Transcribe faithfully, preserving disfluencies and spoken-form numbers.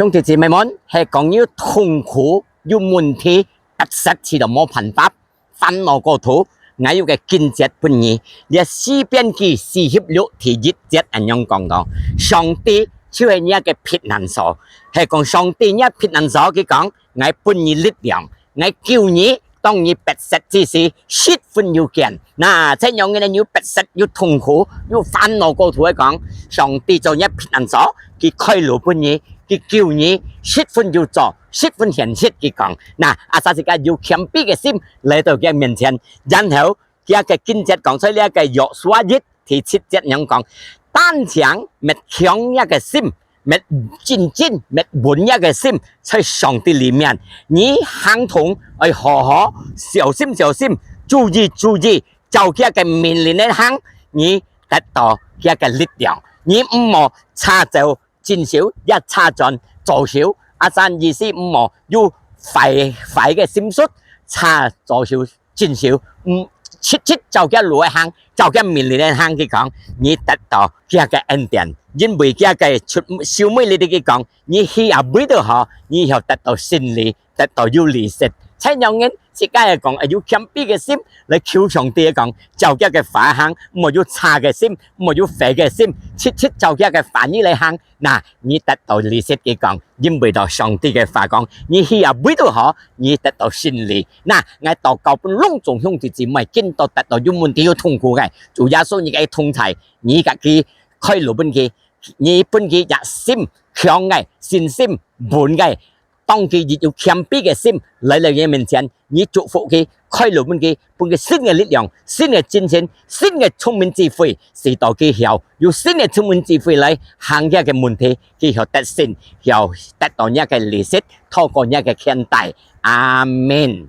兄弟姊妹們，係講有痛苦、有問題，逼塞，試到無辦法，煩惱過頭，𠊎有個經節分你，這詩篇記四十六第一節恁樣講到：上帝就係若个避難所，係講上帝若避難所，佢講：𠊎分你力量，𠊎救你，當你逼塞之時，十分有見。那，在仰般个有逼塞、有痛苦、有煩惱過頭个講，上帝做若避難所，佢開路分你，佢救你，十分有做，十分現實。佢講，那，啊，這時个有謙卑个心來到佢面前，然後佢个經節講出這个約書亞一第七節恁樣講：單淨搣強若个心，搣真真搣穩若个心，在上帝裡面，你行動愛好好小心小心，注意注意，照佢个命令來行，你得到佢个力量。你毋好差走正手，也差轉左手。啊，這意思毋好有壞，壞个心術，差左手 正手，嗯，直直照佢路來行，照佢命令來行。佢講，你得到佢个恩典，因為佢个出，秀美麗佢講，你去啊，為到好，你以後得到勝利，得到有利息。在仰般，自家个講，有謙卑个心來求上帝个講，照佢个話行，毋好有差个心，毋好有壞个心，直直照佢个話語來行。那，你得到利息。佢講，因為到上帝个話講，你去啊，為到好，你得到勝利。那，𠊎禱告分攏總兄弟姊妹，今到得到有問題、有痛苦个，主耶穌你个同在，你个佢開路分佢，你分佢也心強个、信心穩个，當佢有謙卑个心來到你面前，你祝福佢，開路分佢，分佢新个力量、新个精神、新个聰明智慧，使到佢曉有新个聰明智慧來行佢个問題，佢曉得勝，曉得到若个利息，透過若个牽帶。阿門。